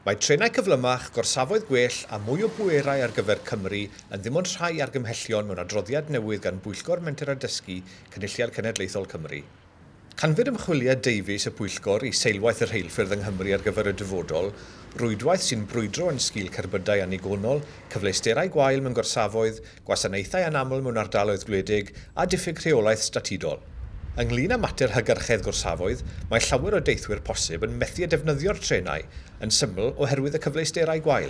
Mae trenau cyflymach, gorsafoedd gwell a mwy o bwerau ar gyfer Cymru yn ddim ond rhai argymhellion mewn adroddiad newydd gan Bwyllgor Menter a Dysgu Cynulliad Cenedlaethol Cymru. Canfyd ymchwiliad Davies y Pwyllgor i seilwaith y rheilffyrdd yng Nghymru ar gyfer y dyfodol, rwydwaith sy'n brwydro yn sgil cerbydau annigonol, cyfleusterau gwael mewn gorsafoedd, gwasanaethau anaml mewn ardaloedd gwledig a diffyg rheolaeth statudol. Ynglyn â mater hygyrchedd gorsafoedd, mae llawer o deithwyr posib yn methu â defnyddio'r trenau, yn syml oherwydd y cyfleusterau gwael.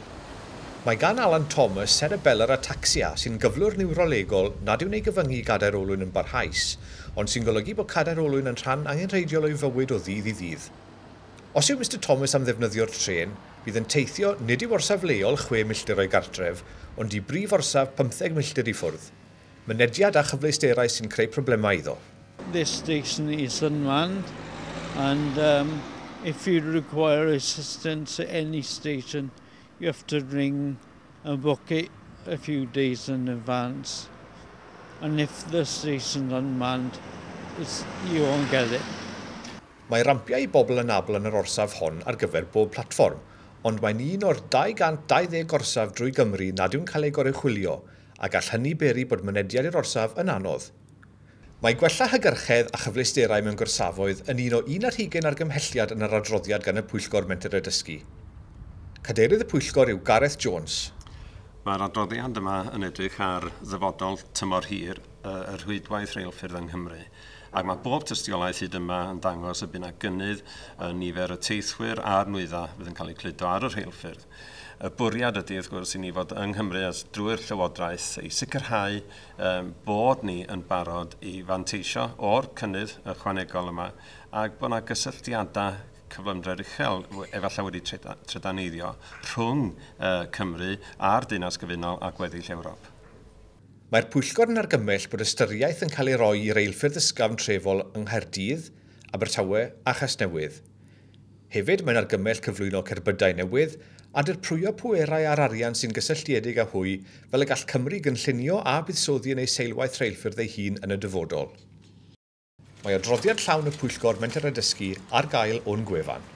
Mae gan Alan Thomas cerebellar ataxia sy'n gyflwr niwrolegol nad yw'n ei gyfyngu i gadair olwyn yn barhaus, ond sy'n golygu bod cadair olwyn yn rhan angenrheidiol o'i fywyd o ddydd i ddydd. Os yw Mr Thomas am ddefnyddio'r trên, bydd yn teithio nid i'w orsaf leol 6 milltir o'i gartref, ond i brif orsaf 15 milltir i ffwrdd. Mynediad a chyfleusterau sy'n creu problemau iddo. This station is unmanned, and if you require assistance at any station, you have to ring and book it a few days in advance. And if the station's unmanned, you won't get it. Mae rampiau i bobl anabl yn yr orsaf hon ar gyfer bob platfform, ond mae'n un o'r 220 gorsaf drwy Gymru nad yw'n cael ei goruchwylio, a gall hynny beri bod mynediad i'r orsaf yn anodd. Mae gwella hygyrchedd a chyfleusterau mewn gorsafoedd yn un o 21 argymhelliad yn yr adroddiad gan y Pwyllgor Menter a Dysgu. Cadeirydd y Pwyllgor yw Gareth Jones. Mae'r adroddiad yma yn edrych ar ddyfodol tymor hir y rhwydwaith rheilffyrdd yng Nghymru. Ac mae bob tystiolaeth hyd yma yn dangos y bydd yna gynnydd yn nifer y teithwyr a'r nwyddau fydd yn cael eu cludo ar y rheilffyrdd. Y bwriad ydy, wrth gwrs, i ni fod yng Nghymru as drwy'r Llywodraeth i sicrhau bod ni yn barod i fanteisio o'r cynnydd ychwanegol yma ac bod yna gysylltiadau cyflymder uchel efallai wedi trydaneiddio rhwng Cymru a'r Deyrnas Gyfunol a gweddill Ewrop. Mae'r Pwyllgor yn argymell bod ystyriaeth yn cael ei roi i reilffyrdd ysgafn trefol yng Nghaerdydd, Abertawe a Chasnewydd. Hefyd, mae'n argymell cyflwyno cerbydau newydd a dirprwyo pwerau a'r arian sy'n gysylltiedig â hwy fel y gall Cymru gynllunio a buddsoddi yn ei seilwaith rheilffyrdd ei hun yn y dyfodol. Mae adroddiad llawn y Pwyllgor Menter a Dysgu ar gael o'n gwefan.